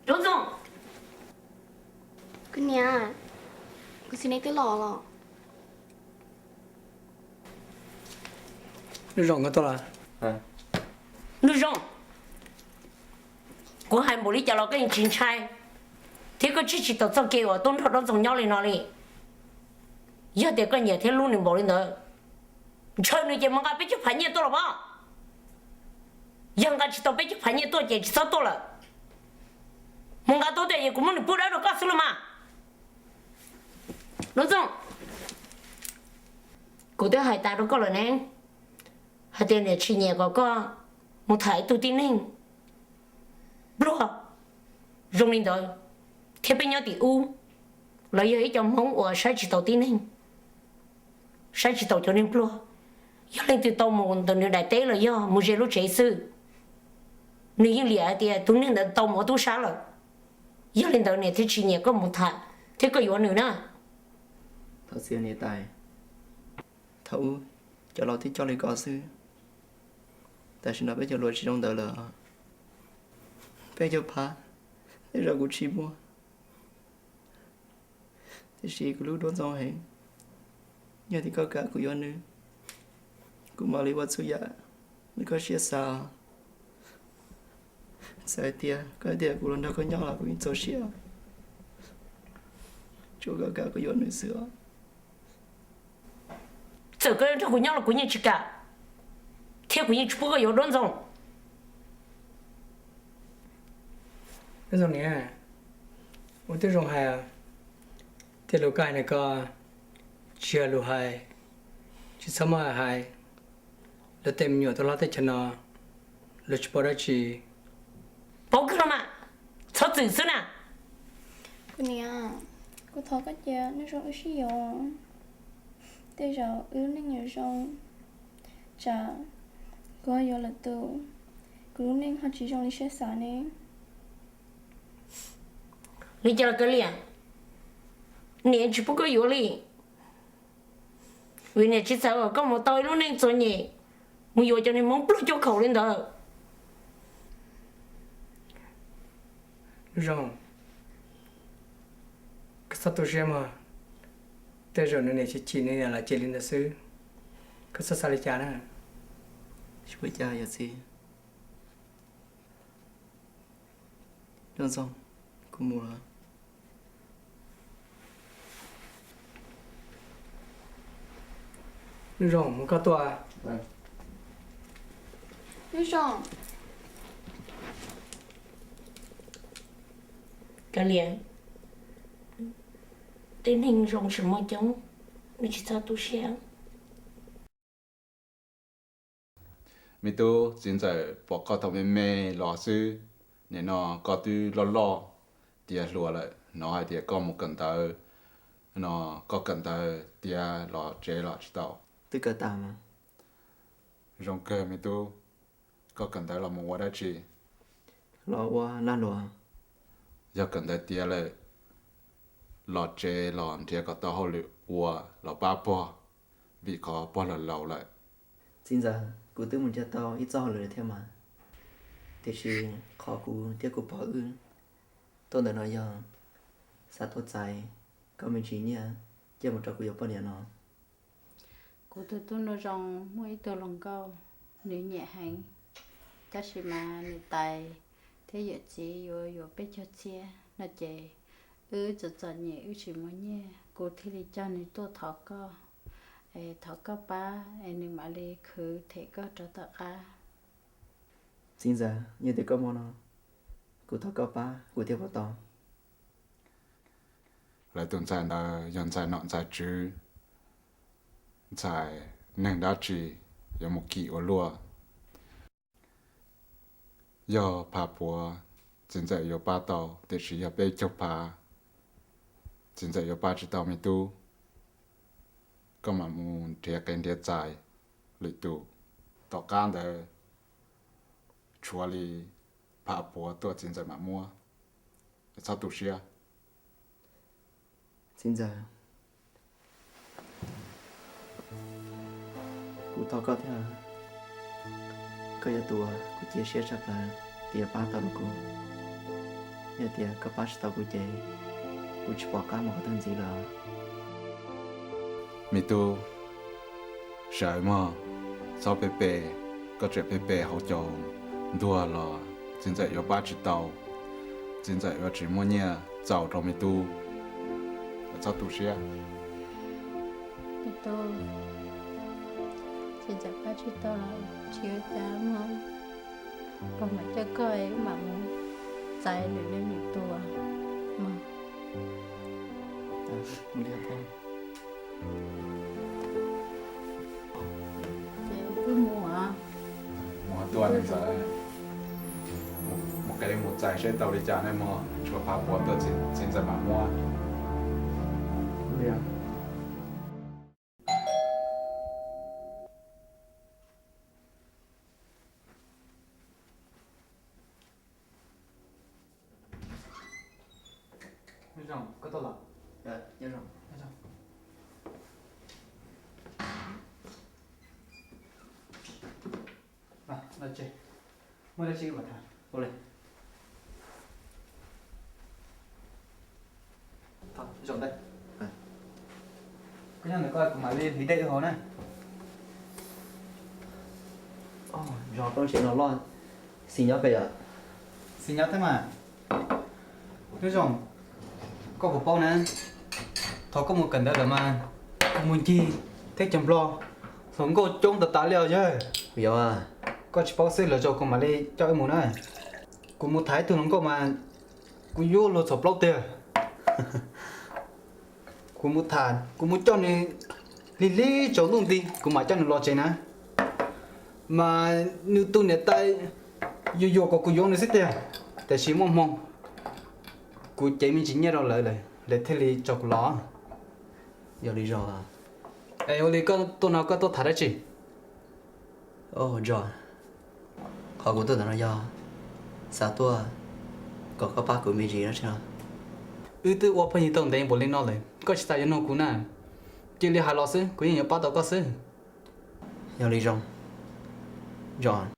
Tub Ntxoog, kuv niam, kuv txiv neej twb los los. Nuj Zoo, koj tuaj los? Nuj Zoo, kuv hais npaum li cas los koj yeej tsis ntshai, thiab koj tsis tsis tau txoj kev uas tub nrog Tub Ntxoog nyob li no li. Yog tias koj nyiam thiab hlub nws npaum li ntawd, ntshaw nws ces mus nqa peb caug phav nyiaj tuaj los mas. Yog nqa tsis tau peb caug phav nyiaj tuaj ces tsis txhob tuaj lawm. Mus nqa tuaj tiag ces kuv muab nws pub dawb rau koj xwb los mas. Nuj Zoo, kuv twb hais tas rau koj lawm ne, hais tias niam tsis nyiam kom koj mus tham ib tug tib neeg pluag zoo li ntawd, thiab peb nyob tim ub los yog ib co Hmoob uas saib tsis taus tib neeg, saib tsis taus cov neeg pluag. Yog leej twg tau mus ntawm nws daim teb los yog mus ze lub tsev xwb, nws yeej liam hais tias tus neeg ntawd tau mus ua tub sab lawm. Yog li ntawd niam thiaj tsis nyiam koj mus tham thiab koj yuav nws na. Thov txim niam tais, thaum ub cov laus twb coj li ko xwb, tam sim no peb cov hluas tsis zoo ntawd lawm. Peb caug phav, tej zaum kuv tsis muaj, tiam sis kuv hlub Tub Ntxoog heev. Yog tias koj kam kuv yuav nws, kuv mam li ua txhua yam li koj siab xav. Txawm hais tias koj tias kuv los nrog koj nyob los kuv yeej txaus siab, tsuas koj kam kuv yuav nws xwb os. Txawm koj yuav nrog kuv nyob los kuv yeej tsis kam, thiab kuv yeej tsis pub koj yuav Tub Ntxoog. Tub Ntxoog niam, ua tib zoo hais, tej lus koj hais no ko tsis yog lus hais, tsis txhob muab hais. Luag tej me nyuam tuaj hlob teb chaws no, luag tsis paub dab tsi. Paub kawg los mas, txhob txwm xwb na. Kuv niam, kuv thov koj cia Nuj Zoo wb sib yuav, tej zaum wb lub neej yuav zoo. Tsam kuv ho yuav lwm tus, kuv lub neej ho tsis zoo li siab xav ne. Li cas los kav liam, niam tsis pub koj yuav li. Vim niam tsis xav kom koj mus tau ib lub neej txom nyem, mus yuav cov niag Hmoob pluag cuaj khaum li ntawd. Nuj Zoo, koj txhob tu siab mog, tej zaum nws niam chim chim nws niam los cia li ntawd xwb, koj txhob xav li cas na. Tsis ua cas yawm txiv. Nuj Zoo, kuv mus lawm. Nuj Zoo, mus koj tuaj. Nuj Zoo. Kav liam, tib neeg zoo tsis muaj coob, nej tsis txhob tu siab. Me tub, txiv ntxawm pom koj thaum me me los xwb, nim no koj twb loj loj tiav hluas lawm, hnov hais tias koj mus kawm ntawv no, koj kawm ntawv tiav los tsev los tsis tau? Twb kawm tas mas. Zoo kawg me tub, koj kawm ntawv los mus ua dab tsi? Los ua lag luam. Yog kawm ntawv tiav lawm, los tsev los nrhiav kom tau hauj lwm ua los pab pog, vim qhov pog los laus lawm. Txiv ntxawm, kuv twb mus nrhiav tau ib txoj hauj lwm lawm thiab mas, tiam sis qhov kuv thiab kuv pog wb tuaj ntawm no yog xav tuaj txais koj me ntsis nyiaj coj mus rau kuv yuav poj niam no. Kuv tus tub Nuj Zoo muaj ib tug hluas nkauj, nws nyiam heev, tab sis mas niam tais thiab yawm txiv yuav yuav peb caug txhiab no ces wb txom txom nyem wb tsis muaj nyiaj, kuv thiaj li coj nws tuaj thov koj, es thov koj pab es nws mam li khwv them koj rov tom qab. Txiv ntxawm, yog tias koj muaj no, kuv thov koj pab kuv thiaj puas tau. Lawv tus ntxhais ntawd yog ntxhais nom ntxhais tswv, ntxhais neeg dab tsi yuav mus kim ua luaj. Yog phav puav, txiv ntxawm yuav pab tau, tiam sis yog peb caug phav, txiv ntxawm yuav pab tsis tau me tub. Koj mam mus nrhiav qev nrhiav txais lwm tus. Tom qab ntawd tshuav li phav puav tuaj txiv ntxawm mam muab. Txhob tu siab. Txiv ntxawm, kuv thov koj thiab, koj yog tus uas kuv cia siab tshaj plaws tias yuav pab tau kuv. Yog tias koj pab tsis tau kuv ces kuv tsis pom qab mus qhov twg ntxiv lawm. Me tub, sawv mog, txhob pe pe, koj tseem pe pe hauv caum ntuag los txiv ntxawm yuav pab tsis tau, txiv ntxawm yuav tsis muaj nyiaj txaus rau me tub. Txhob tu siab. Me tub, txiv ntxawm pab tsis tau los tsis ua cas mog, kuv mam coj koj wb mam mus txais lwm leej lwm tus mog. Ces wb mus. Mus tua ntxawm, mus qe mus txais seb tau li cas ne mog, tshuav phav puav tuaj txiv ntxawm mam muab. Muaj dab tsi wb mam tham. Ua li. Zaum ntawd, koj nyob ntawm ko kuv mam li hliv dej wb haus na. Zos koj tsev no loj, xis nyob pem yom? Xis nyob thiab mas. Nyob zoo, koj puas paub na, thaum koj mus kawm ntawv lawm mas kuv mus ncig teb chaws Nplog, hluas nkauj coob tas tas li os yawg. Yog, koj tsis paub xwb, lwm zaus kuv mam li coj wb mus na. Kuv mus tham ib tug hluas nkauj mas kuv yuav luag txhaum plaub tiag. Kuv mus tham, kuv mus coj nws lig lig tsaus ntuj nti kuv mam coj nws los tsev na. Mas nws tus niam tais yuam yuam kom kuv yuav nws xwb tiag, tiam sis muaj hmoo kuv cev me ntsis nyiaj rau lawv lawm, lawv thiaj li tso kuv los. Yog li zoo. Es ua li koj tuaj no koj tuaj tham dab tsi? Ntso, qhov kuv tuaj ntawm no yog xav tuaj kom koj pab kuv me ntsis dab tsi no. Wb twb ua phooj ywg tau ntev npaum li no lawm koj tsis tas yuav nug kuv na. Cia li hais los xwb, kuv yeej yuav pab tau koj xwb. Yog li zoo. Ntso,